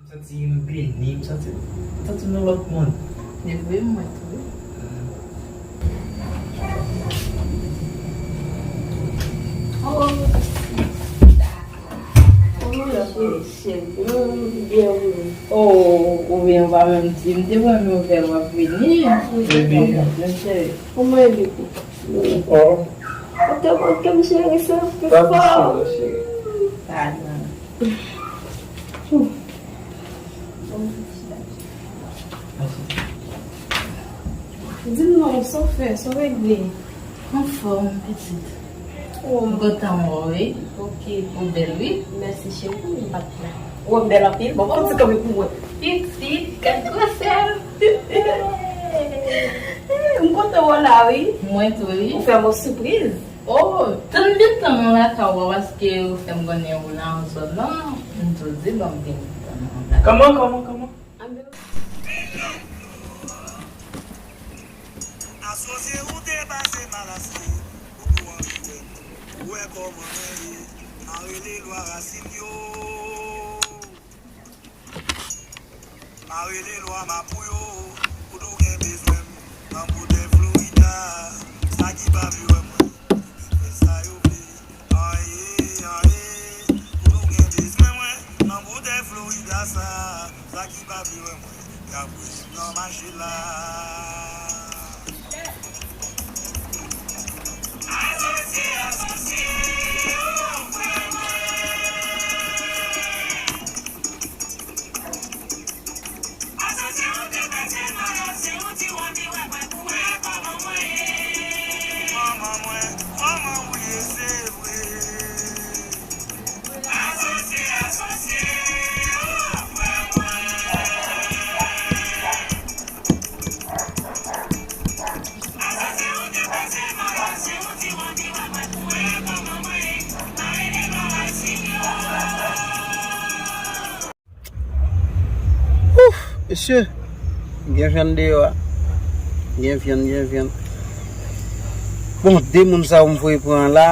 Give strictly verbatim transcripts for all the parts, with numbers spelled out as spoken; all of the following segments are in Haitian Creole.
M santi m beni, m santi, m santi m nan lòt mond. E vre, mwen tou. Oh, kòman w ye, cheri? M byen, wi. Oh, ou byen, ou pa menm di m, te wè m wè w ap vini. Baby. Kòman w ye, baby? Oh. Ou te manke m, cheri, sa fè fò. Pa di sa, cheri. Padon. Di m non, sa w fè, sa w regle? Anfòm, pitit. Oh, m kontan wè w, wi. Ok. Ou bèl, wi. Mèsi, cheri, m pa t la. Ou wè m bèl anpil? Bon, fè yon ti kanpe pou mwen. Pitit, gad gwosè m. M kontan wè w la, wi. Mwen tou, wi. Ou fè m yon sipriz. Oh, tann vin tann mwen lakay ou a, paske ou fè m konnen ou la nan zòn nan, m tou di, bon, m vin tann mwen lakay. Kòman, kòman, kòman? Asosye ou te pase mal asou, ou tou anvi wè m. Ou wè kòman mwen ye, m a rele lwa rasin yo. M a rele lwa mapou yo, pou nou gen bezwen m. Nan boutèy Florida, sa ki pa vle wè mwen, ki fè sa yo vle. Anyen, anyen, pou nou gen bezwen mwen. Nan boutèy Florida sa, sa ki pa vle wè mwen, y ap wè m nan mache la. Ouf, mesye, gen vyann deyò a. Gen vyann, gen vyann. Bon, de moun sa yo m voye pran la,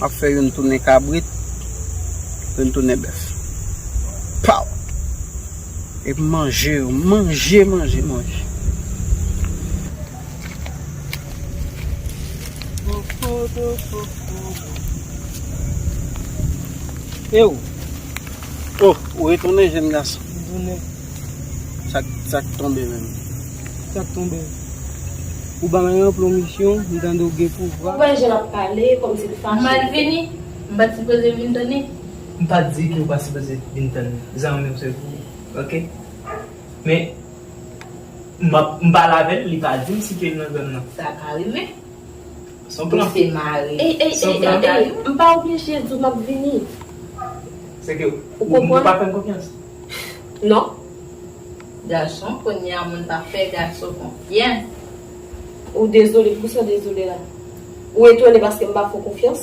m ap fè youn tounen kabrit, youn tounen bèf. Pow! Epi manje yo, manje, manje, manje. Yo. Oh, ou retounen, jèn gason. M tounen. Sa k, sa k tonbe menm? Sa k tonbe? Ou ba m yon pwomisyon, m tande w gen pouvwa. Ou wè jan l ap pale, kòmsi l fache. M al vini, m pa t sipoze vin tann li. M pa di ke ou pa sipoze vin tann li. Zanmi m se pou ou, oke? Men, m ap, m pale avè l, li pa di m si ke l nan zòn nan. Sa ka rive. Se yon plan. Misye mare. Ey, ey, ey, ey, ey, m pa oblije di w m ap vini. Se ke ou, ou pa fè m konfyans? Non. Gason, kounye a moun pa fè gason konfyans. Ou dezole, poukisa w dezole la? Ou etone paske m pa fè w konfyans?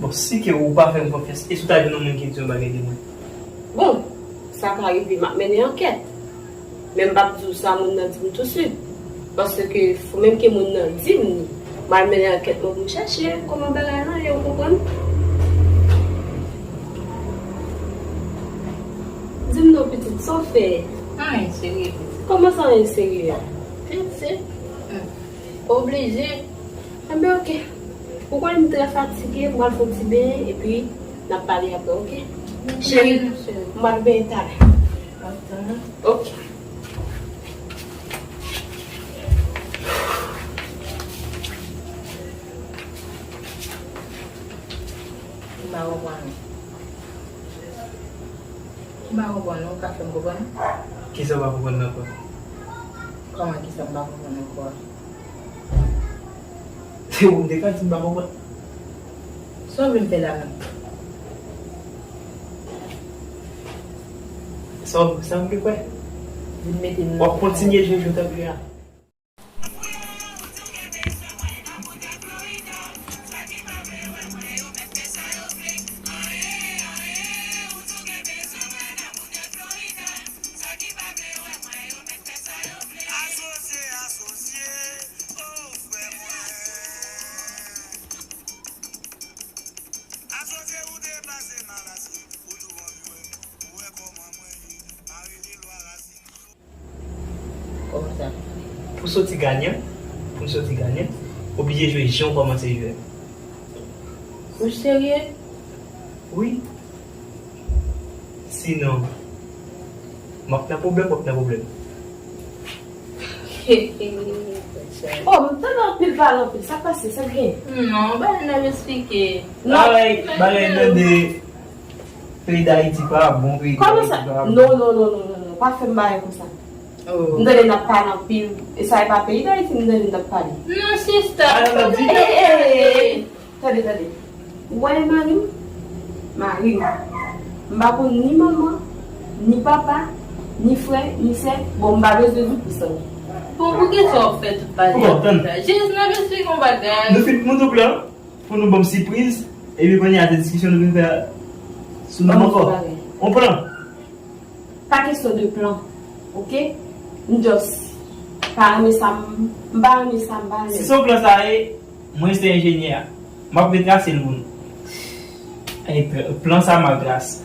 Bon, si ke ou pa fè m konfyans, e si w ta jwenn yon moun ki di yon bagay de mwen? Bon, sa ka rive, m ap mennen ankèt. Men m p ap di w sa moun nan di m touswit. Paske fò menm ke moun nan di m li. M al mennen ankèt mwen pou m chèche kòman bagay lan ye, ou konprann? Di m non, pitit, sa w fè? Anyen serye, pitit. Kòman sa anyen serye a? Pitit. Hmm. Oblije. Enben, oke. Ou konnen m trè fatige, m pral fè yon ti benyen, epi n ap pale apre, oke? Cheri, m pral benyen talè. Oke. M pa konprann. M pa konprann, ou ka fè m konprann? Kisa w pa konprann nan kò? Kòman kisa m pa konprann nan kò a? Se ou m te ka di m pa konprann. Sa w vle m fè la menm? Sa w, sa w vle kwè? Vin mete m nan. W ap kontinye jwe jwèt ap jwe a? Asosye, asosye, oh, frè mwen. Asosye ou te pase mal. Pou soti ganyan, pou n soti ganyan, oblije jwe jan w kòmanse jwe. Ou serye? Wi. Sinon, m ap nan pwoblèm, w ap nan pwoblèm. Oh, m tande anpil pale anpil. Sa k pase? Sa k gen? Non, bagay n ap eksplike. Non. Bagay, bagay n tande peyi Dayiti pa bon, peyi Dayiti pa bon. Kòman sa? Non, non, non, non, non, non. Pa fè m bagay konsa. Oh. M tande n ap pale anpil. E sa e pa peyi Dayiti m tande n ap pale. Non, sista. Ah, non, non, di. Eh, eh, eh, eh. Tande, tande. Ou wè mari m? Mari m. M pa konn ni manman, ni papa, ni frè, ni sè. Bon, m pa bezwen di w pou sa. Bon, poukisa w ap fè tout bagay konsa? Jezi, n ap esplike yon bagay. Nou fin monte plan pou nou ban m sipriz, epi kounye a se diskisyon nou vin fè sou nonm ankò. On plan. Pa kesyon de plan, oke? M just pa renmen sa m, m pa renmen sa m pa renmen. Si se yon plan sa ye, mwen se enjenyè a. M ap retrase l pou nou. E, plan sa m a gras.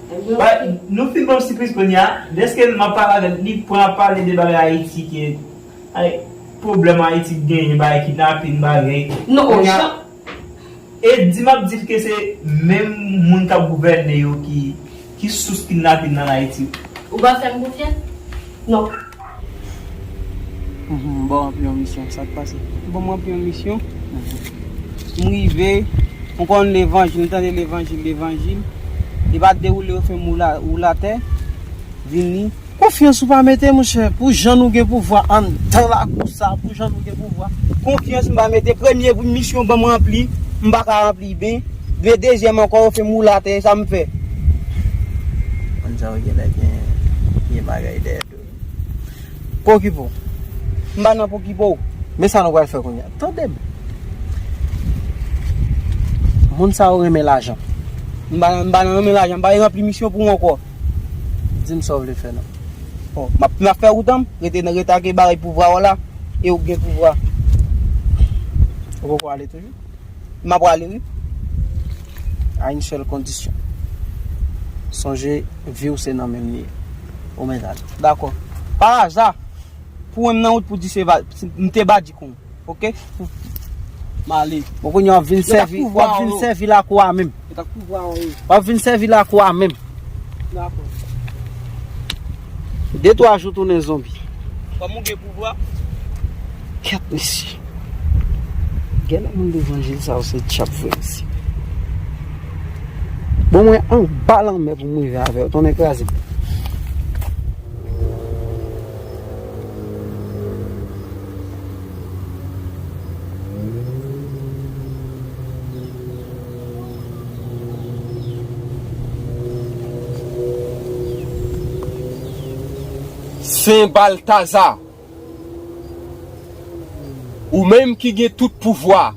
Ebyen, ba, oke. Nou fin ban m sipriz kounye a. Dèske m ap pale avè l, li pran ap pale de bagay Ayiti ke, ay, pwoblèm Ayiti genyen, bagay kidnapin, bagay. Non, kounye a, jan E di m ap di l ke se menm moun k ap gouvène yo ki, ki sous kidnapin nan Ayiti. Ou pa fè m konfyans? Non. Mhm, m ba w ranpli yon misyon. Sa k pase? Bon, m ranpli yon misyon. Mhm. M rive, m konn levanjil, m tande levanjil, levanjil. Li pa dewoule, yo fè m woule, woule atè. Vini. Konfyans ou pa mete, monchè, pou jan nou gen pouvwa anndan lakou sa, pou jan nou gen pouvwa. Konfyans m pa mete, premye misyon ban m ranpli, m pa ka ranpli byen. Men dezyèm ankò, yo fè m woule atè, sa m fè? Moun sa yo genlè gen, gen bagay dèyè do yo. Pa okipe w. M pa nan pa okipe w. Men sa nou pral fè kounye a. Tande m. Moun sa yo renmen lajan. M pa, m pa nan renmen lajan, m pa ranpli misyon pou w ankò. Di m sa w vle fè non. Bon, m ap, m ap fè wout an, rete nan, rete ak bagay pouvwa w la, e w gen pouvwa. Ou poko ale toujou? M ap prale wi. A yon sèl kondisyon. Sonje, vi w se nan men m li ye. Ou mèt ale. Dakò. Pa aza, pou w wè m nan wout pou di se va, m te ba di kon. Oke? M ale. Bon, kounye a w ap vin sèvi, w ap vin sèvi lakou a menm. W ap vin sèvi lakou a menm. Dakò. De twa jou tounen zonbi. Kòm ou gen pouvwa. Kèt mesye. Genlè moun levanjil sa yo se dyab vre mesye. Bon, mwen anba lanmè pou m rive avè yo. Tonnè kraze m. Sen Baltaza, ou menm ki gen tout pouvwa,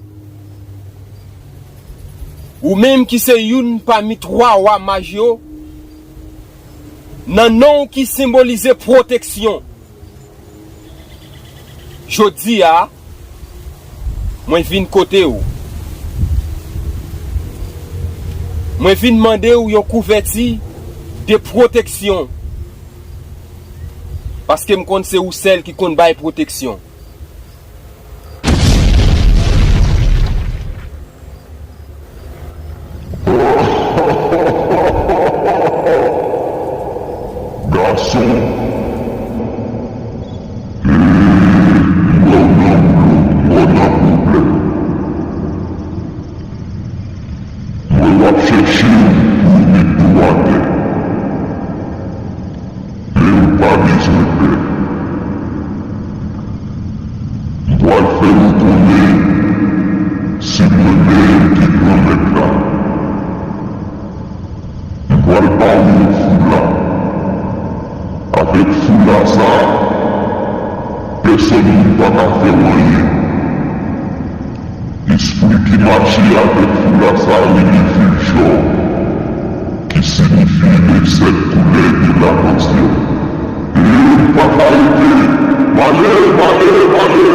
ou menm ki se youn pami twa wa maj yo, nan non w ki senbolize pwoteksyon, jodi a, mwen vin kote w. Mwen vin mande w yon kouvèti de pwoteksyon. Paske m konn se ou sèl ki konn bay pwoteksyon. Gason, e, m wè w nan woulou, m wè w nan pwoblèm. M wè w ap chèche w pou w met do atè. Men ou pa bezwen pè. M pral fè nou konnen se mwen menm ki Granmèt la. M pral ba w yon foula. Avèk foula sa a, pèsòn moun pa ka fè w anyen. Espri ki mache avèk foula sa a rele Filjò, ki siyifi lè sèt koulè de lakansyèl. E m pa ka rete! M ale, m ale, m ale!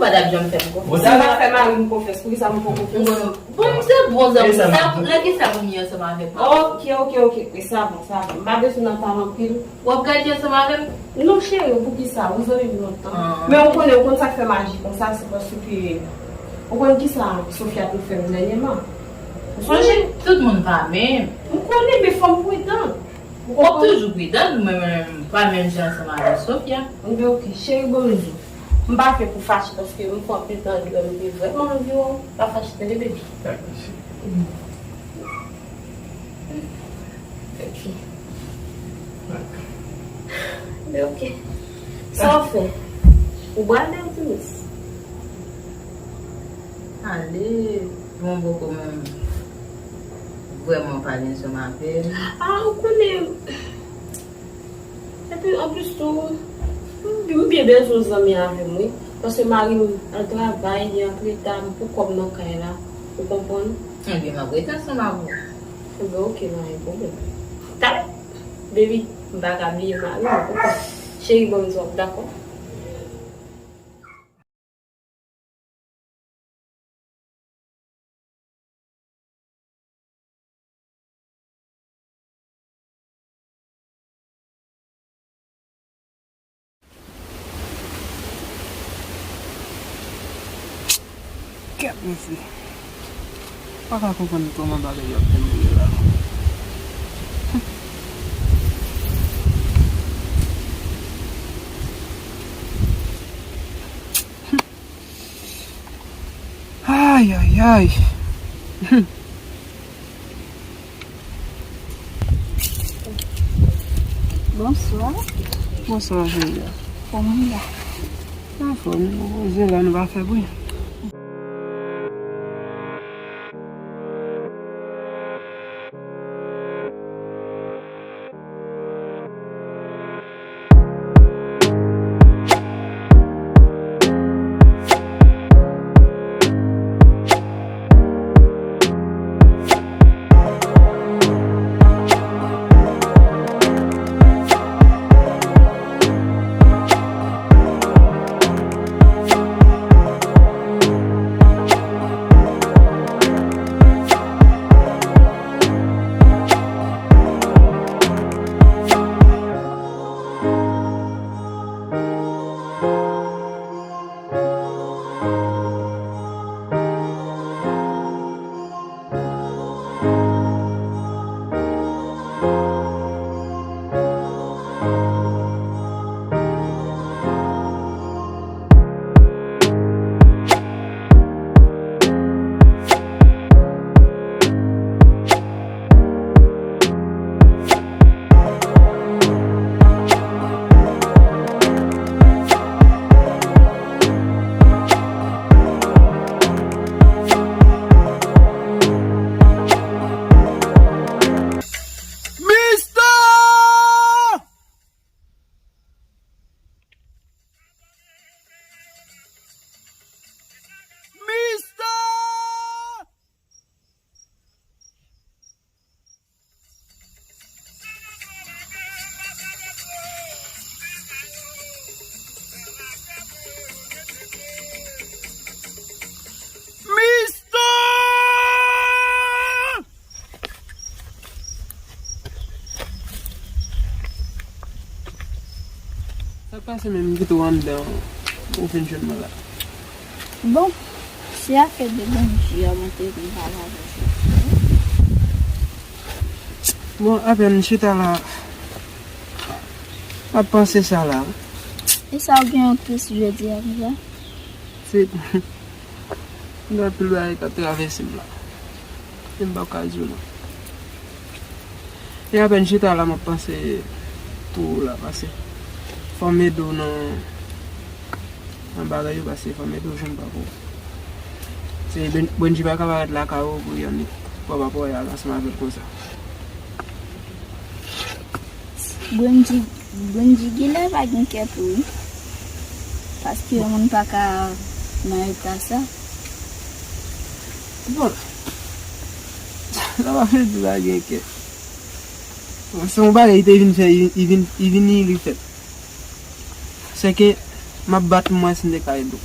pa t ap janm fè m konfyans. Bon, si m pa fè mari m konfyans, poukisa m fè w konfyans? Bon, bon, m se bon zanmi. Sa, lè ki sa pou m ye ansanm avèk mari? Ok, ok, ok. E sa bon, sa bon. M pa bezwen nan pale anpil. W ap gade ansanm avè m? Non, cheri, poukisa? Ou zanmi m lontan. Men ou konnen, ou konn sa k fè m aji konsa, se paske ou konn kisa Sofia te fè m dènyèman. Ou sonje? Tout moun pa menm. M konnen, men fò m pridan. Ou konprann? M ap toujou pridan, mwen menm, pa menm jan ansanm avèk Sofia. Ebyen, ok, cheri, bon, m di w. M pa fè pou fache, paske m pran anpil tan, m te vrèman anvi wè w. Pa fache, tande, baby. Dakò, cheri. Ok. Dakò. Men ok. Sa w fè? Ou bwale ou ti mis? Ale, bon, poko menm vrèman pale ansanm avè m. Ah, ou konnen. Epi, anplis tou, m, m byen bezwen zanmi avè m, wi. Paske mari m al travay, li antre ta, m pou kòb nan kay la. Ou konprann? Ebyen, m ap rete ansanm avè w. Ebyen, ok, pa gen pwoblèm. Talè, baby, m pa ka bliye mari m, ou konprann? Cheri, ban m di w, dakò? Kèt, mesye. Pa ka konprann kòman bagay yo ap dewoule la. Ay, ay, ay. Bonswa. Bonswa, Julia. Kòman w ye? Anfòm, nou poze la, nou pa fè bri. Mister! Mister! Mister! Sa k pase menm, m kite w anndan, ou vin jwenn mwen la? Bon, se afè de Bondye a mwen te vin pale avèk ou. Bon, apèn m chita la, m ap panse sa la. E sa w gen yon tris jodi a konsa? Se, gen anpil bagay k ap travèse m la. E m pa ka di w non. E apèn chita la, m ap panse pou ou la, paske fò m ede w nan, nan bagay yo, paske fò m ede w jwenn papa w. Se Bren-, Brenji pa ka parèt lakay ou pou yon nèg papa w al ansanm avè l konsa. Brenji, Brenji genlè pa gen kè tou wi. Paske yon moun pa ka nan eta sa. Bon, sa pa vle di pa gen kè. Bon, se yon bagay li te vin fè, li, li vin, li vin li fèt. Se ke m ap bat mwen si m te ka ede w.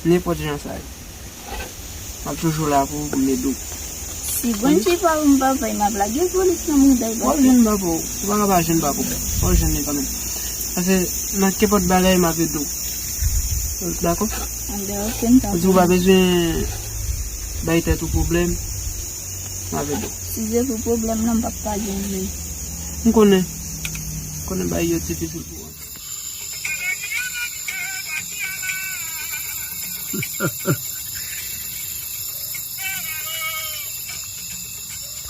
Nenpòt jan sa ye. M ap toujou la pou ou, pou m ede w. Si Bondye pa pou m, papa, m ap lage polis nan mouda w, papa. W ap jwenn papa w. Ou pa ka pa jwenn papa w. W ap jwenn li kanmenm. Paske nan kenpòt bagay, m ap ede w. Dakò? Anben, oke, m ta... Ou di ou pa bezwen bay tèt ou pwoblèm, m ap ede w. Si se pou pwoblèm nan, m p ap pale menm. M konnen. M konnen bagay yo difisil pou ou.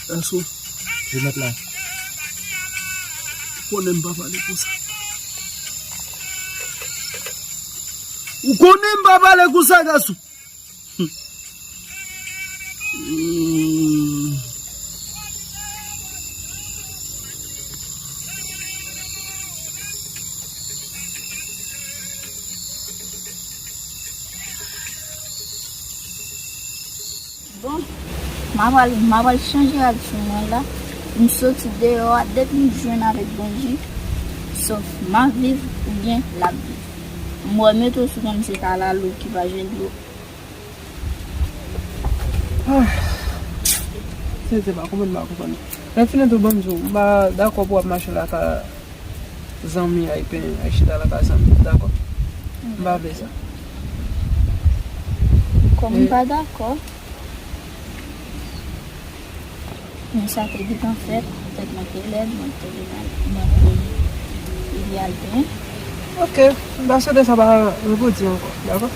Gason, je mèt la. Ou konnen m pa pale konsa. Ou konnen m pa pale konsa, gason. Hmm. Bon, m a pral, m a pral chanje rad sou mwen la. M soti deyò a, depi m jwenn avèk Bondye, sòf m ap viv oubyen l ap viv. M wè meteo sou kòm se kalalou ki pa jwenn dlo. Ah, se, se pa konprann, m pa konprann. Lè fini tou, ban m di w, m pa dakò pou w ap mache lakay zanmi, ay pen, ay chita lakay zanmi, dakò? M pa vle sa. Kòm m pa dakò, men sa te gentan fèt, tèt mwen te lèd, mwen te vin al, mwen te vin al penyen. Ok, m ta swete sa pa repete ankò, dakò?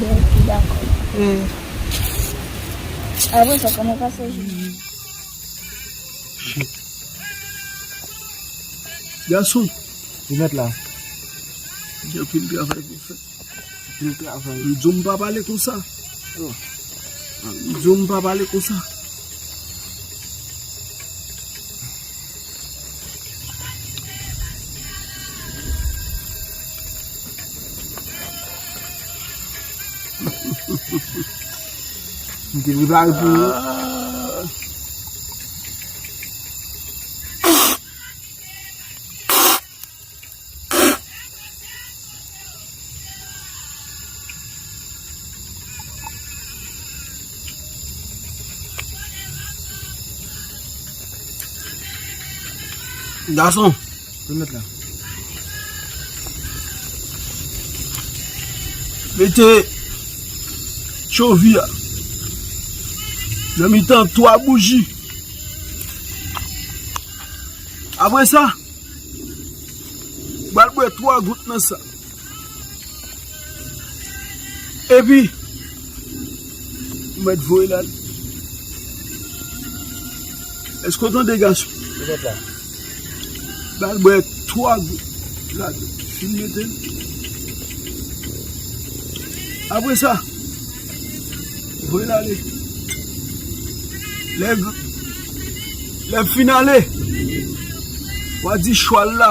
Bon, ok, dakò. E apre sa, kòman pase jounen? Gason, ou mèt la. Gen anpil travay pou fè. Anpil travay. M di w m pa pale konsa. Oh. M di w m pa pale konsa. M te prepare pou ou. Ah. Gason, remèt la. Mete tchovi a nan mitan twa bouji. Apre sa, ou pral bwè twa gout nan sa. Epi, ou mèt voye l ale. Èske w tande, gason? Ou mèt la. Pral bwè twa gout ladan. Fin mete l. Apre sa, voye l ale. Lè, lè l fin ale, w a di chwal la,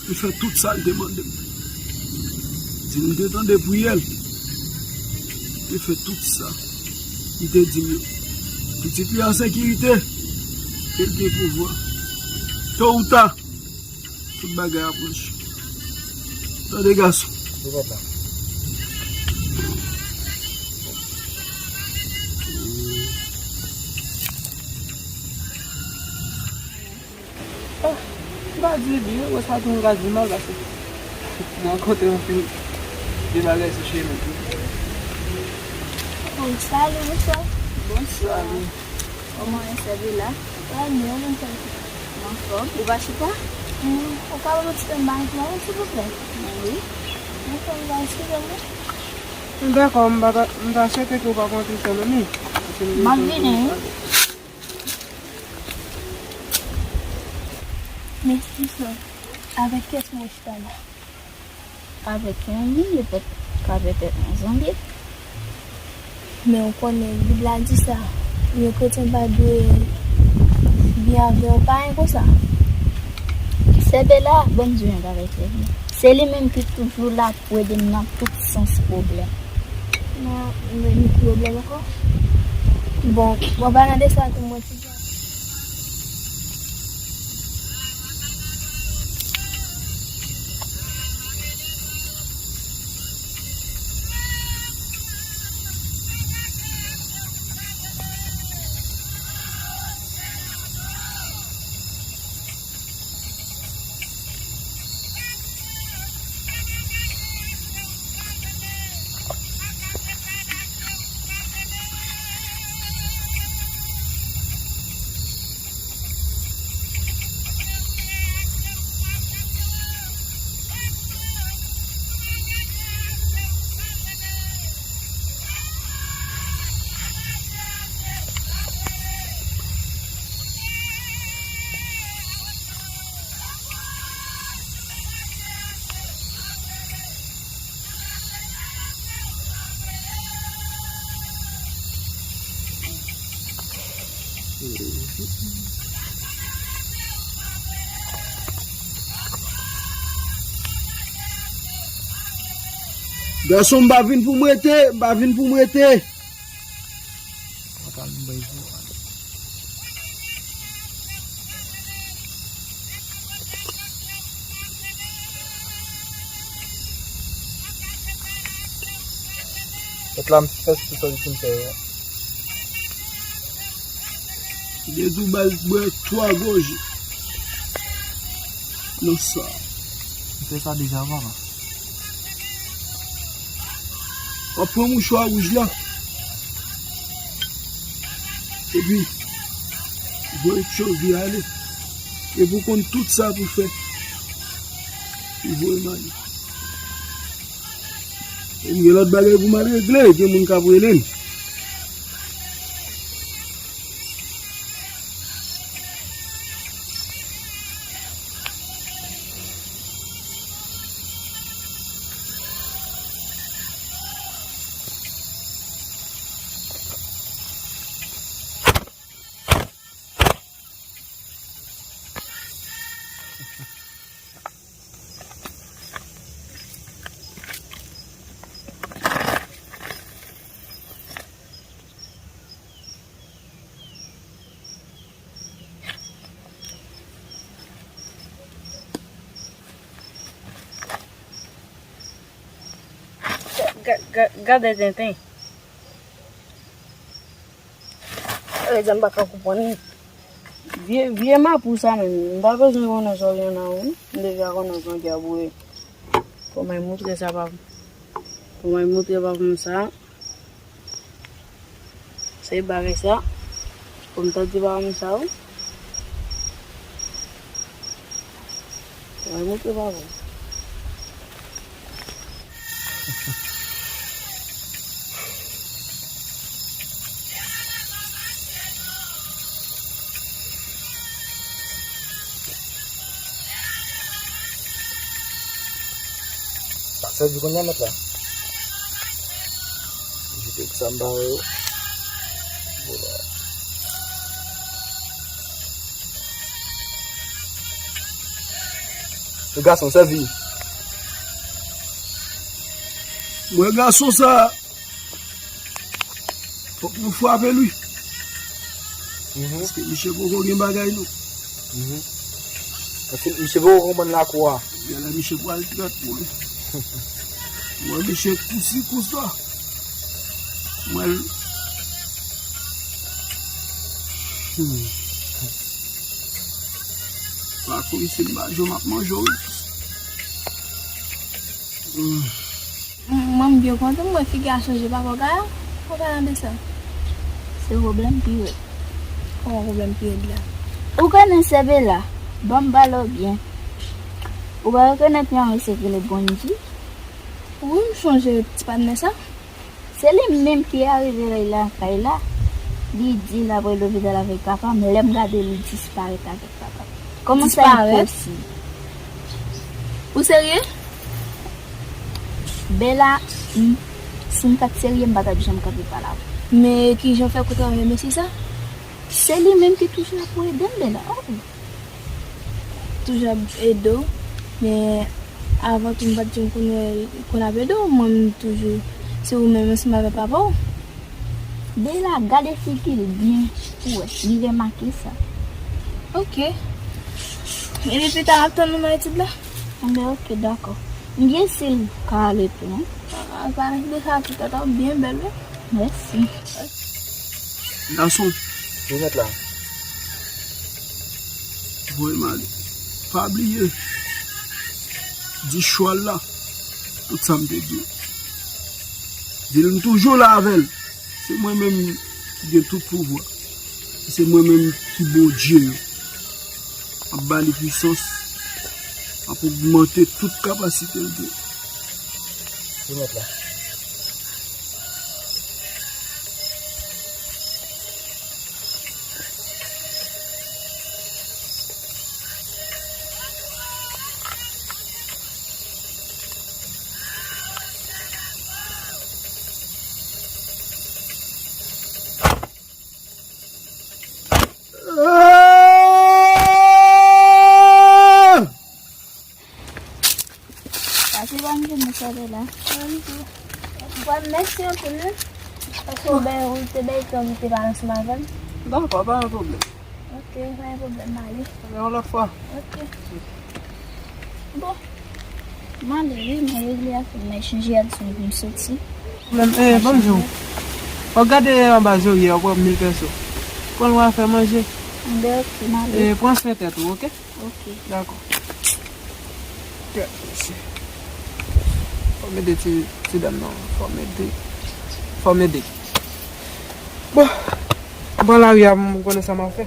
li fè tout sa l te mande m. Si m te tande priyè l, li fè tout sa li te di m yo. Pitit li an sekirite, e l gen pouvwa. To ou ta, tout bagay ap ranche. Tande, gason. Ou konprann? Ah, m pa di byen, wè sa tou m ka di mal, paske m rankontre anpil de bagay sou chemen tou. Wi, salut, bonsoir. Bonsoir. Salut. Kòman w ye, Isabella? Trè byen, mwen, tante. Anfòm? Ou pa chita? Hmm, ou ka ban mwen ti pen bagay la, silvouplè? Wi. Anfòm, ba, eskize mwen. Dakò, m pa, m ta swete ke w pa pran tout tan nan men. M ap vini, wi. Men, Isabella, avèk kiyès mwen chita la? Avèk yon moun, li pèt ka pètèt yon zanmi. Men ou konnen, Bib la di sa, yon kretyen pa dwe byen avè yon payen konsa. Sè Bela, ban m di w yon bagay trè byen. Se li menm ki toujou la pou ede m nan tout sans pwoblèm. Nan, nan, nan pwoblèm ankò? Bon, bon, an palan de sa tou, mwen ti jan. Gason, m pa vin pou m rete, m pa vin pou m rete. Mèt la, m fè tout sa li fin fè yo. Li gen tou bal bwè twa gòje nan sa. M fè sa deja, papa. W ap pran mouchwa wouj la. Epi, voye tchovi ale. Epi w konn tout sa pou fè. Epi voye m ale. E m gen lòt bagay pou m al regle, gen moun k ap rele m. Ga- ga- Gade tenten. Sa vle di m pa ka konprann li. Vye, vye mapou sa menm. M pa bezwen konnen sa w gen nan ou. M deja konnen sa w gen pou e. Kòman moutre sa pa. Kòman moutre pa konn sa. Se bagay sa. Kòm ta di pa konn sa w. Kòman moutre pa konn. Sa sèvi kounye a mèt la. Jete sa m ba yo. Vwala. Gason, sèvi. Mwen gason sa. Fòk nou frape l wi. Mhm. Paske misye poko gen bagay non. Mhm. Paske misye poko konprann lakou a. Genlè misye pral trèt mwen. Mwen misye kousi kousa. Mwen. Hmm. Lakou isi m pa jwe m ap manje wi. Hmm. Mwen m byen kontan, m wè figi a chanje pa wè w gade sa. Se pwoblèm pi rèd. Kòman pwoblèm pi rèd la? Ou konnen sè Bela, ban m pale w byen. Ou pa rekonèt yon mesye ki rele Bondy? Wi, m sonje ti patnè sa. Se li menm ki arive la lakay la. Li di l ap rele lopital avèk papa m. Lè m gade li disparèt avèk papa m. Kòman sa e posib? Ou serye? Bela, m, si m pa t serye, m pa t ap janm kanpe pale avè w. Men kijan w fè kontre avèk mesye sa? Se li menm ki toujou ap ede m, Bela. Oh. Toujou ap ede w, men avan tou m pa t janm konn wè l konn ap ede w, mwen m toujou se ou menm ansanm avèk papa w. Bela, gade figi l byen pou wè, li remake sa. Ok. Epi pita m ap tann ou nan etid la. Enben ok, dakò. M byen si l ka ale tou, non? Ah, pa reflechi a ti tèt ou byen bèl wi. Mèsi. Gason. Wi mèt la. Voye m ale. Pa bliye. Di chwal la tout sa m te di w. Di l m toujou la avè l. Se mwen menm ki gen tout pouvwa. Se mwen menm ki Bondye yo. M ap ba li pwisans. M ap ogmante tout kapasite l gen. Wi mèt la. Ou pa m vin nan sèvè la. Mwen, mèsi anpil, wi. Paske ou bay, ou te bay tan, ou te pale ansanm avè m. Dakò, pa gen pwoblèm. Ok, pa gen pwoblèm, m ale. Yon lòt fwa. Ok. Bon. M ale, wi, mwen regle afè m, mwen chanje ak sou pou m soti. Pwoblèm, eh, ban m di w. Fò w gade anba zorye a, w pran mil pèso. Pran l w a fè manje. Anben, ok, m ale. Eh, pran swen tèt ou, ok? Ok. Dakò. Gad mesye. Fò m ede ti, ti dam nan. Fò m ede. Fò m ede. Bon. Mwen pran lari a, m konnen sa m ap fè.